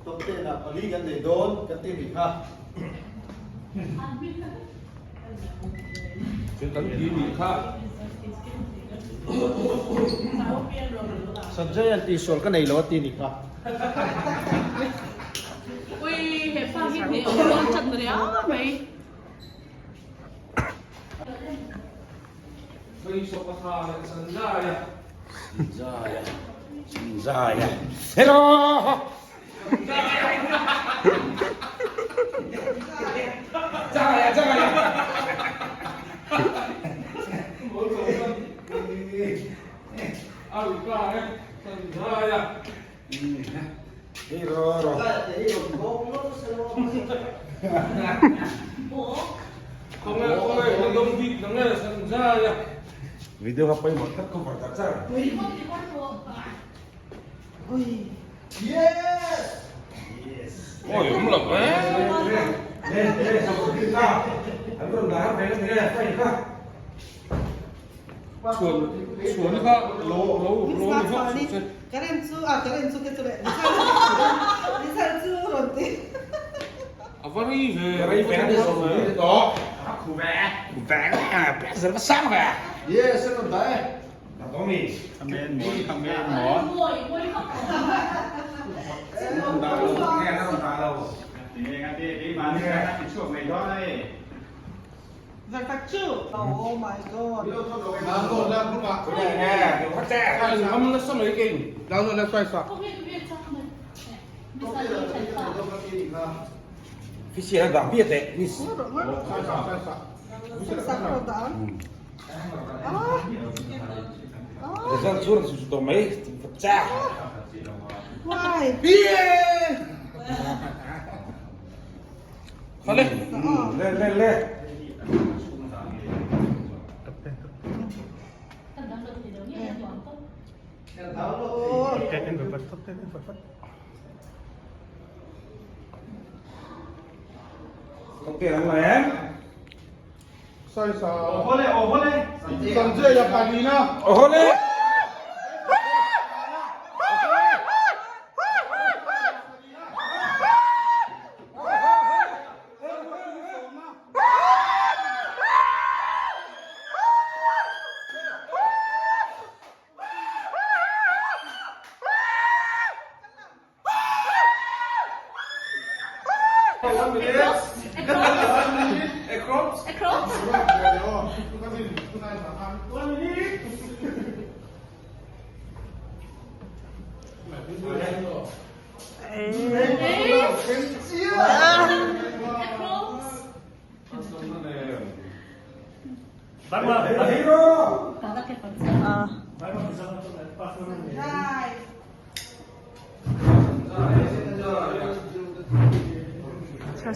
Top ten ah pali kan nei dawn kan ti nih kha. Kan ti nih kha. Sanjay an tihsual ka nei lo a ti nih kha. Ui he pa hi hne awm dawn chat na ria mai. Video kha pawimawh tak cover char char. Oi awm lo e. Chhuan chhuan kha lo lo lo ni vak suh se. Karen chu a karen chu te chu le ni chu rawn ti. A va rei ve. Rei ve ni zo ve to. Khu ve. Khu ve pe zel va sang ve. Yes, an rawn dah e. Amen maw amen maw. Oh my god.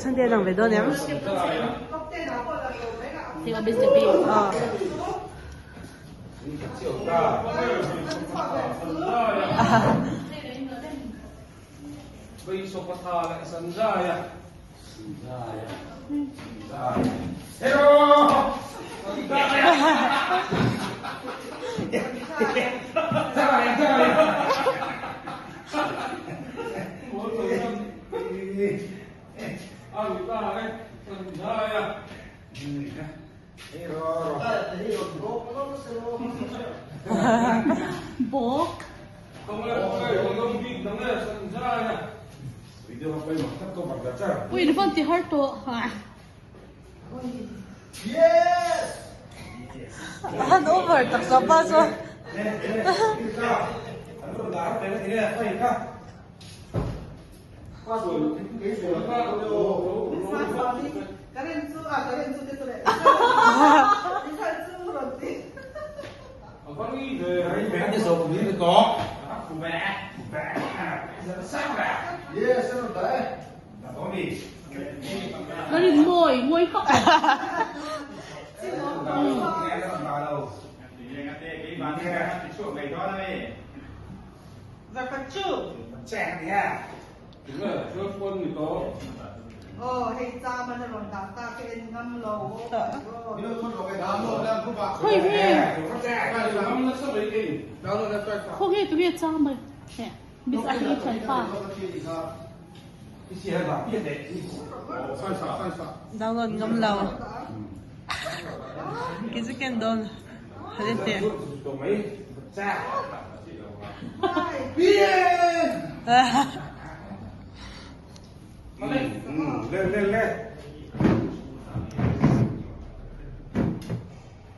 Sanjay lang ve dawn em? Bawk. Ui ni van ti har tawh. Han over tak sa pa chu. Nó đi ngồi ngồi khóc. Khawi hi? Khawi tu nge chang mai? Miss a hi thianpa. Download ngam lo. Kei chu ken dawn han en teh.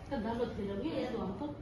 Kan download thei lo ngei a nuam tawp.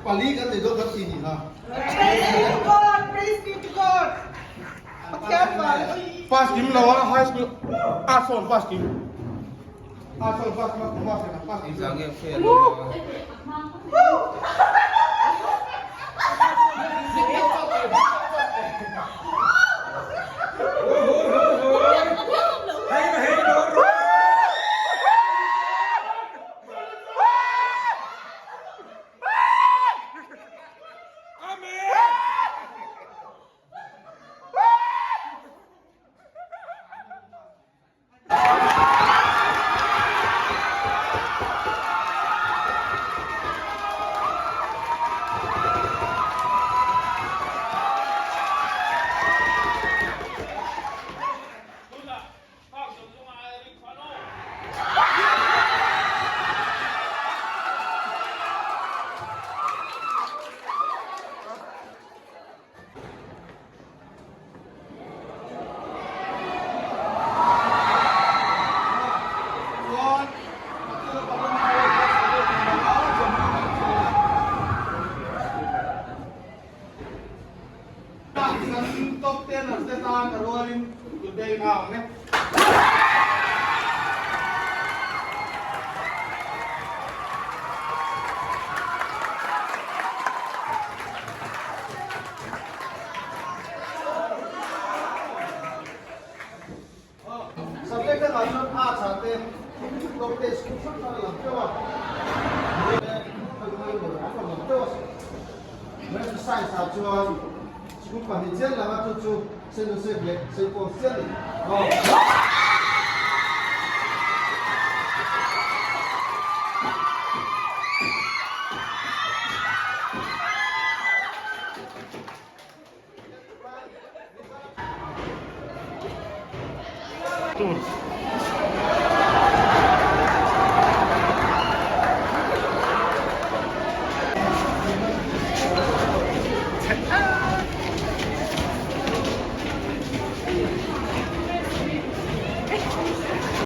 Pali kan nei dawn kan ti ni ha. Pass kim lo a high school a sawn pass kim. A sawn pass kim a pass kim pass kim. Top ten an te tan a rualin today na ang e. Subject dangah chuan arts ah te top ten school hrang hrang a lang teuh a, an rawn lang teuh a, Maths leh science ah chuan school pahnih chian lang a chu chu Saint Joseph leh Saint Paul chian a ni.